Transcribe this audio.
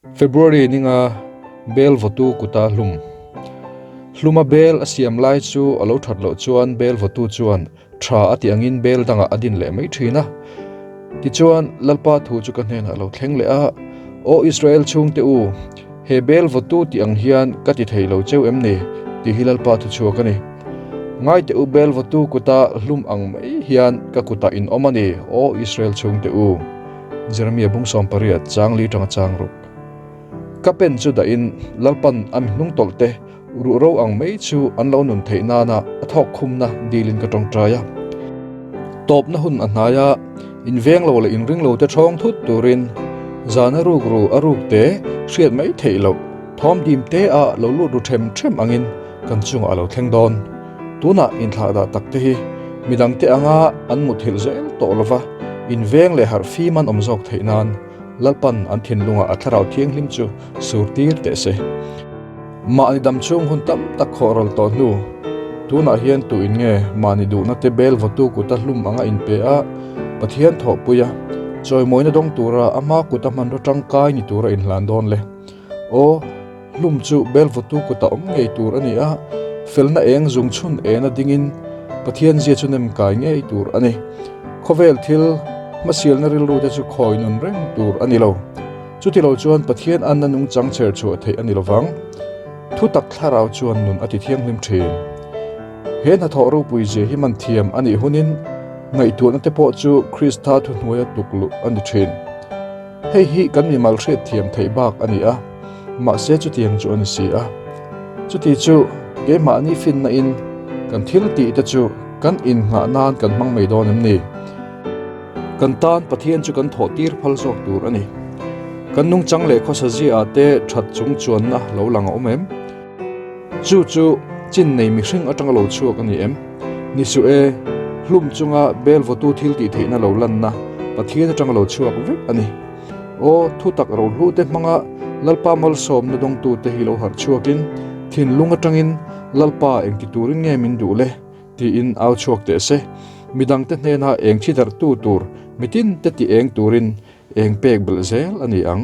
February ninga bel vawtu kuta hlum. Hluma bel a siam lai chu a lo that loh chuan bel vawtu chuan tha a tih angin bel dangah a din leh mai thin a. Tichuan, Lalpa thu chu ka hnenah a lo thleng leh a, Aw Israel chhungte u, he bel vawtu tih ang hian ka ti thei lo cheu em ni? tih hi Lalpa thu chhuak a ni. Ngaite u bel vawtu kuta hlum ang mai hian ka kutah in awm a ni, Aw Israel chhungte u. Jeremia bung 18 chang li tanga chang ruk. Ka pen chu dahin Lalpan a mi hnung tawlh te ruhro ang mai chu an lo nun theih nana a thawk khumna dilin ka tawngtai a. Tawpna hun a hnai a, inveng lo leh inring lo te thawng thut turin zana ruk ru a ruk te hriat mai theih loh thawm dim te a lo lut ru them them angin kan chungah a lo thleng dawn. Tunah inthlahdah tak te hi midangte anga an muthilh zel tawh lova inveng leh harh fim an awm zawk theih nan Lalpan an thinlungah a thlarau thianghlim chu sur tir teh se. Mahni dam chhung hun tam tak khawh ral tawh hnu, tunah hian tu in nge mahni duhna te bel vawtu kuta hlum anga inpe a, Pathian thawhpui a, chawimawina dawng tura a hma kuta hmanraw tangkai ni tura inhlan dawn le? Aw, hlum chu bel vawtu kuta awm ngei tur a ni a, felna eng zung chhun ena dingin Pathian zia chu nem kai ngei tur a ni. Khawvel thil hmasialna rilru te chu khawi nun reng tur a ni lo. Chuti lo chuan Pathian anna nungchang chher chhuah theih a ni lovang. Thutak thlarau chuan nun a ti thianghlim thin. He hnathawh ropui zia hi man thiam a nih hunin ngaihtuahna te pawh chu Krista thuhnuaia tuk luh a ni thin. Hei hi kan mimal hriat thiam theih bak a ni a, mahse chutiang chu a ni si a. Chuti chu keimahni finna in kan thil tih te chu kan innghah nan kan hmang mai dawn em ni? Kan tan Pathian chu kan thawh tir phal zawk tur a ni. Kan nungchang leh khawsa ziaah te that chung chuanna lo lang a awm em? Chu chu chin nei mihring atanga lo chhuak a ni em? Ni suh e, hlum chunga bel vawtu thil tih theihna lo lanna Pathian atanga lo chhuak vek a ni. Aw, thutak rohlu te hmanga Lalpa malsawmna dawngtute hi lo harh chhuakin thinlung atangin Lalpa engti turin nge min duh le? Tiin au chhuak teh se, midangte hnena eng thi darhtu tur mitin te ti eng turin eng pek belh zel a ni ang.